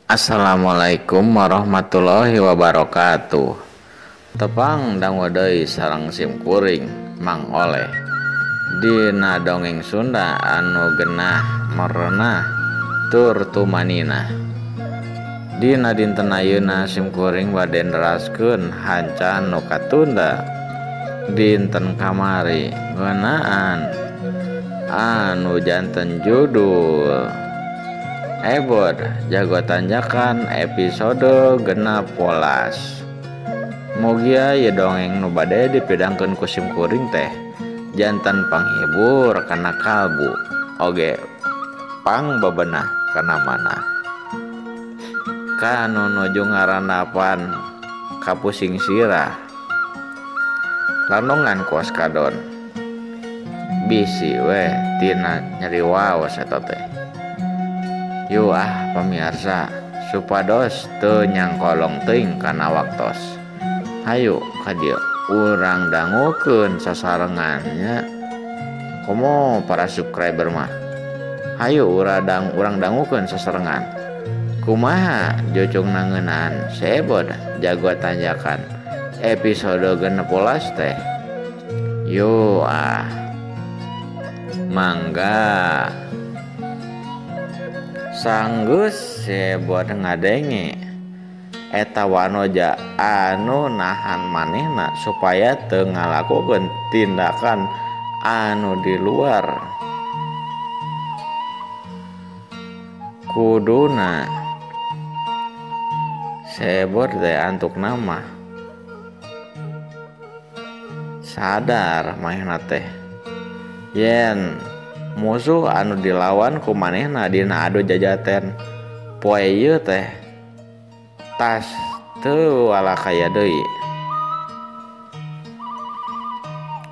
Assalamualaikum warahmatullahi wabarakatuh. Tepang dangu deui sareng sim kuring Mang Oleh dina dongeng Sunda anu genah merenah tur tumaninah. Dina dinten ayeuna sim kuring bade neraskeun hanca nu katunda dinten kamari ngeunaan anu janten judul Ebod Jago Tanjakan episode 16. Mugia ye dongeng nu bade dipidangkeun ku sim kuring teh janten panghibur kana kalbu oge pang bebenah kana manah. Kanu nuju ngarandapan kapusing sirah lanongan kuas kadon bisi weh tina nyeri waos eta teh. Yu ah pemirsa supados teu nyangkolong teuing kana waktos. Hayu ka dieu urang dangukeun sasarengannya komo para subscriber mah. Hayu urang dangukeun sasarengan. Kumaha jocongna ngeunaan si Ebod Jago Tanjakan episode 16 teh. Yu ah mangga. Sanggeus si Ebod ngadenge eta wanoja anu nahan manehna supaya teu ngalakukeun tindakan anu di luar kuduna. Si Ebod teh antukna mah sadar manehna teh yen musuh anu dilawan ku manehna dina adu jajaten poe ieu teh tas teu walakaya deui.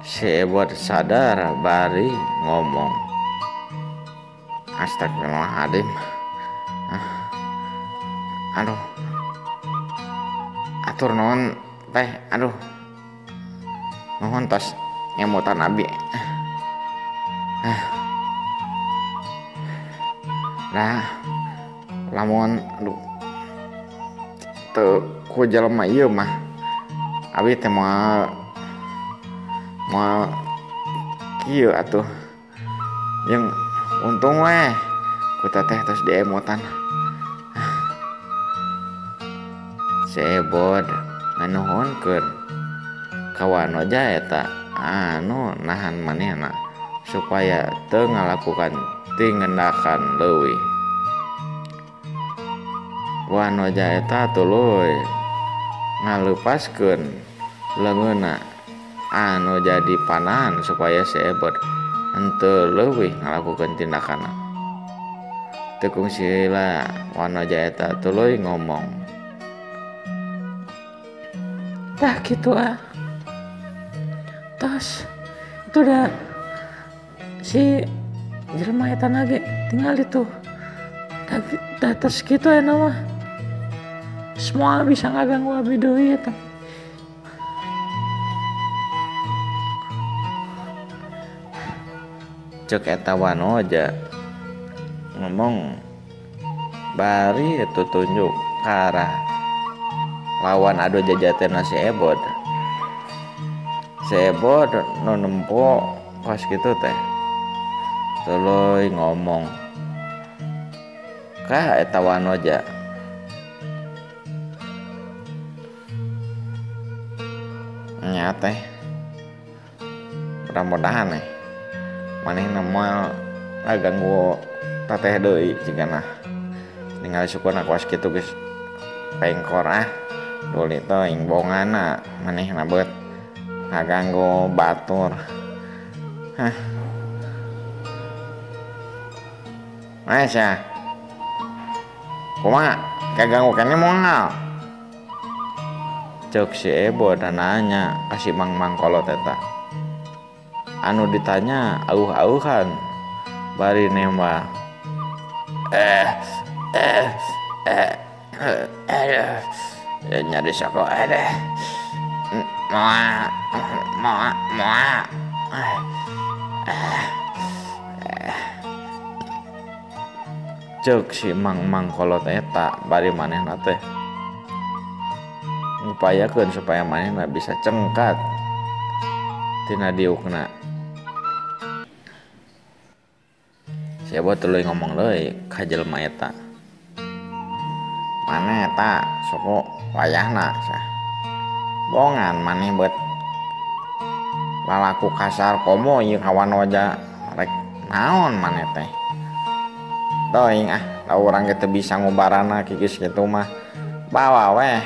Si Ebod sadar bari ngomong, astagfirullahaladzim, aduh atur nuhun teh, aduh nuhun tos ngemutan abi. Nah lamun aduh teu ku jelema ieu mah abi teh moal kieu atuh, jeung untung weh ku teteh tos diemutan. Si Ebod nganuhunkeun ka wanoja eta anu nahan manehna supaya teu ngalakukan tindakan leuwih. Wanoja eta tuluy ngaleupaskeun leungeunna anu jadi panahan supaya si Ebod henteu leuwih ngalakukeun tindakanna. Teu kungsi wanoja eta tuluy ngomong, tah kitu ah, tos itu dah si jelema eta nage tinggal itu dah tos kitu ya mah semua bisa ngaganggu abi deui eta. Cek eta wanoja ngomong bari itu tunjuk ka arah lawan adu jajaten si Ebod. Si Ebod nu nempo kos kitu teh tuluy ngomong ka eta wanoja, nya teh mudah-mudahan nih manehna moal ngaganggu teteh deui cigana ningali syukurna kuas kitu geus pengkor ah duli teuing bongana manehna beut ngaganggu batur. Hah Masya kumaha kaganggu kene moal? Cek si Ebod nanya ka si Mang Kolot eta. Anu ditanya auh-auhan bari nembak. Nyari sako deh. Moa moa moa. Ceuk si mang-mang kolot eta bari manehna teh ngupayakeun supaya manehna bisa cengkat tina diukna. Si Ebot tuluy ngomong deui ka jelema eta. Maneh eta suku wayahna sah. Bongan maneh beut lalaku kasar komo ieu ka wanoja rek naon maneh teh. Doing ah, da urang ge teu bisa ngubarana kikis kitu mah. Bawa weh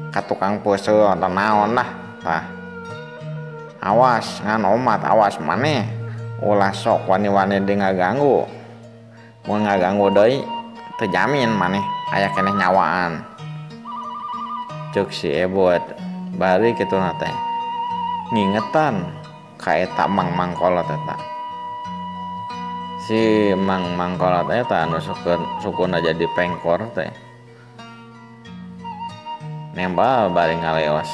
ka tukang peuseuh atau naon lah tah. Awas ngan omat awas maneh ulah sok wani-wani deui ngaganggu. Mun ngaganggu deui teu jamin maneh aya keneh nyawaan. Ceuk si Ebot bari kituna teh ngingetan ka eta mang-mang kolot eta. Si mang-mang kolot eta anu sukuna jadi pengkor teh nembal bari ngaleos.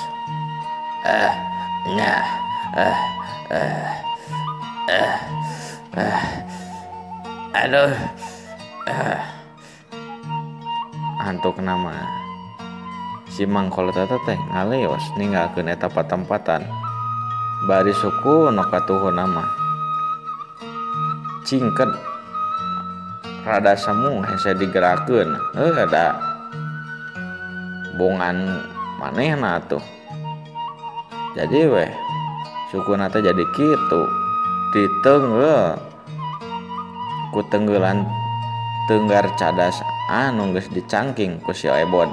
Nya aduh antuk nama si mang kolot eta teh ngaleos ninggalkeun eta patempatan bari suku nu katuhuna mah cingket rada semu hese digerakeun heuh da bongan manehna atuh. Jadi weh sukuna teh jadi kitu ditenggel ku tenggelan tenggar cadas anu geus dicangking ku si Ebot.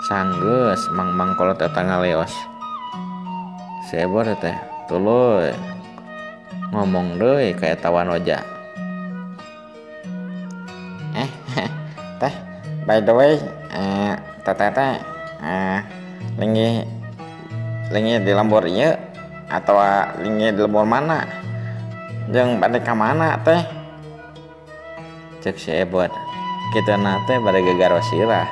Sanggeus mang-mang kolot eta ngaleos. Si Ebot teh tuluy ngomong deui ka eta wanoja. Teh by the way teteh teh linggih linggih di lembur ieu atawa linggih di lembur mana jeung bade ka mana teh? Ceuk si Ebot. Kituna teh bade gegaro sirah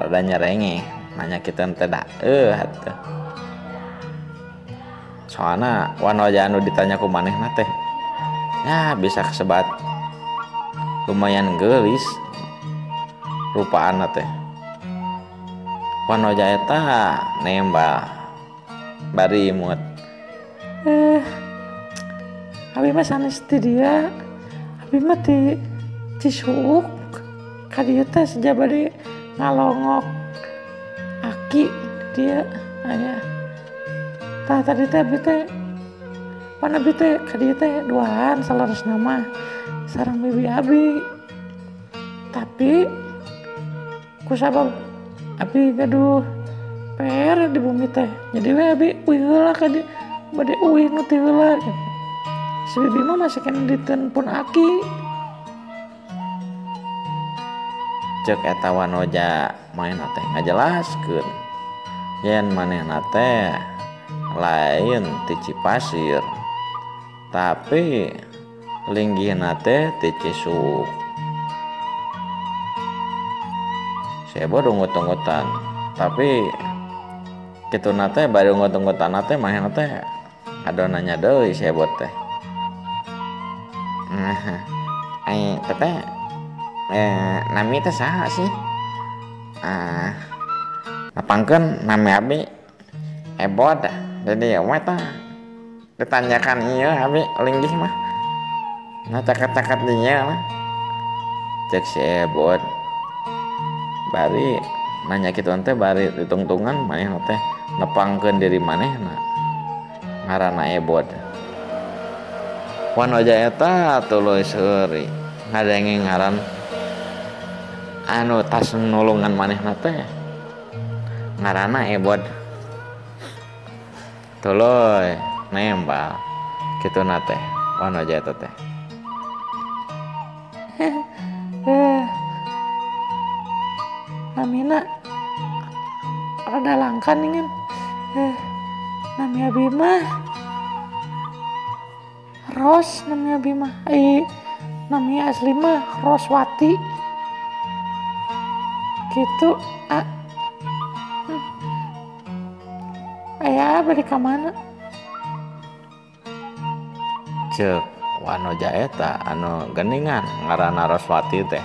rada nyerenge nanya kitu teh da atuh. Soalna wanoja anu ditanya ku manehna teh ya bisa kesebat lumayan geulis rupaanna teh. Wanoja eta nembal bari imut. Abi mah sanes ti dia, abi mah ti Cisuuk ka dieu teh sejabade ngalongok aki dia aya. Tah tadi teh abi teh pan abi teh ka dieu teh duaan saleresna mah sareng bibi abi. Tapi kusabab abi gaduh PR di bumi teh. Jadi we abi uih heula ka dieu bade uih nu ti heula gitu. Si bibi mah masih kena diteunpun aki. Ceuk eta wanoja manehna teh ngajelaskeun yen manehna teh lain ti Cipasir tapi linggihna teh ti Cisuuk. Si Ebot ungut-ungutan tapi kituna teh bari ungut-ungutan teh manehna teh ado nanya deui si Ebot teh. Ai teteh nami teh saha sih? Napangkeun nami abi Ebot. Jadi we tah ditanyakan ieu abi linggih mah. Nah caket-caket dinya lah. Ceuk si Ebot. Bari nanya kitu teh bari ditungtungan manehna teh nepangkeun diri manehna ngaranna Ebot. Wanoja eta tuluy seuri ngadenge ngaran anu tas nulungan manehna teh ngaranna Ebot. Tuluy nembal kituna teh wanoja eta teh. Namina rada langka ningen. Nami abi mah Ros, nami abi mah nami asli mah Roswati gitu. Aya bari ka mana? Ceuk Wanoja eta anu geningan ngaranna Roswati teh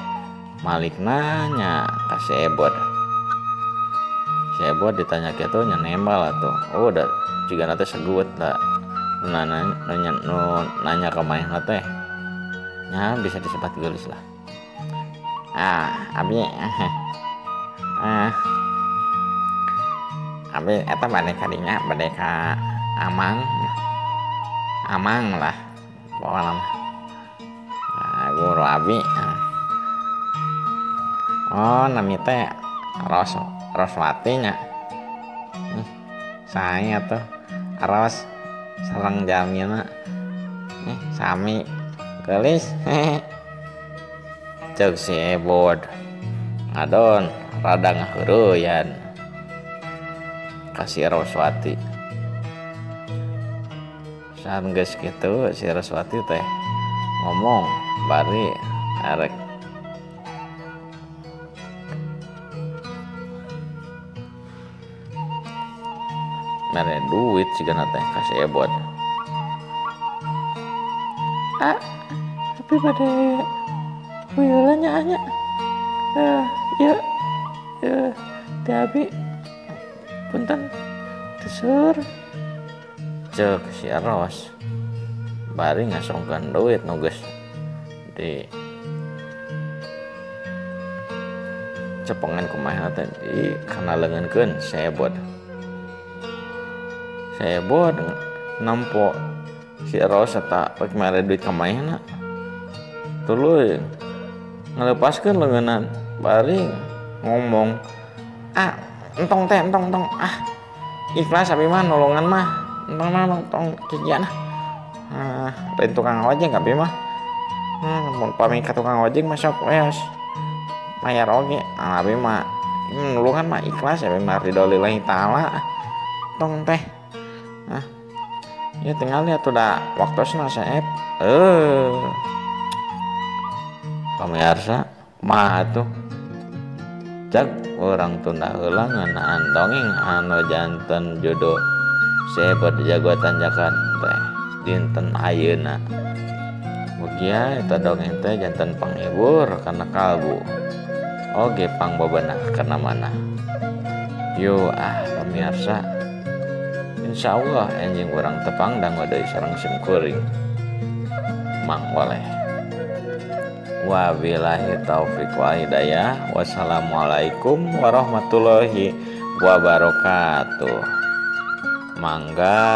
malik nanya ka si Ebod. Si Ebod ditanya kitu nya nembal atuh. Oh da jigana teh segut da nu nanya ka manehna teh nya bisa disebut geulis lah. Ah abi abi eta bade ka dinya bade ka Amang. Amang lah pokokna mah. Nah, guru abi. Oh nami teh Roswati nya. Saya tuh Ros sareng jamina. Sami geulis. Ceuk si Ebod. Ngadon rada ngaheureuyaan ka si Roswati. Saat geus kitu si Roswati teh ngomong bari arek mere duit sigana teh ka si Ebod. Ah, tapi pada uyulan nya nya. Ya teh abi punten tesur. Ceuk si Ros bari ngasongkeun duit nu geus di cepengan kumaha teh di kana leungeunkeun si Ebod. Si Ebod nempo si Ros eta rek mere duit ka manehna tuluy ngalepaskeun leungeunna bari ngomong, ah entong teh entong entong ah ikhlas abi mah nolongan mah entong mah entong kikian ah lain tukang ojek abi mah mun pami ka tukang ojek mah sok weos mayar oge abi mah nulungan mah ikhlas abi mah ridho lillahi taala tong teh ah ya tinggal lihat udah waktosna saep pamirsa mah atuh cek urang tunda heula ngeunaan dongeng anu janten judul Sebod Jago Tanjakan teh dinten ayeuna. Mugia eta dongeng teh janten panghibur kana kalbu oge pangbobenah kana manah. Yo ah pamirsa, insyaallah enjing urang tepang dangu deui sareng simkuring Mang Oleh. Wabillahi taufik wal hidayah. Wassalamualaikum warahmatullahi wabarakatuh. Mangga.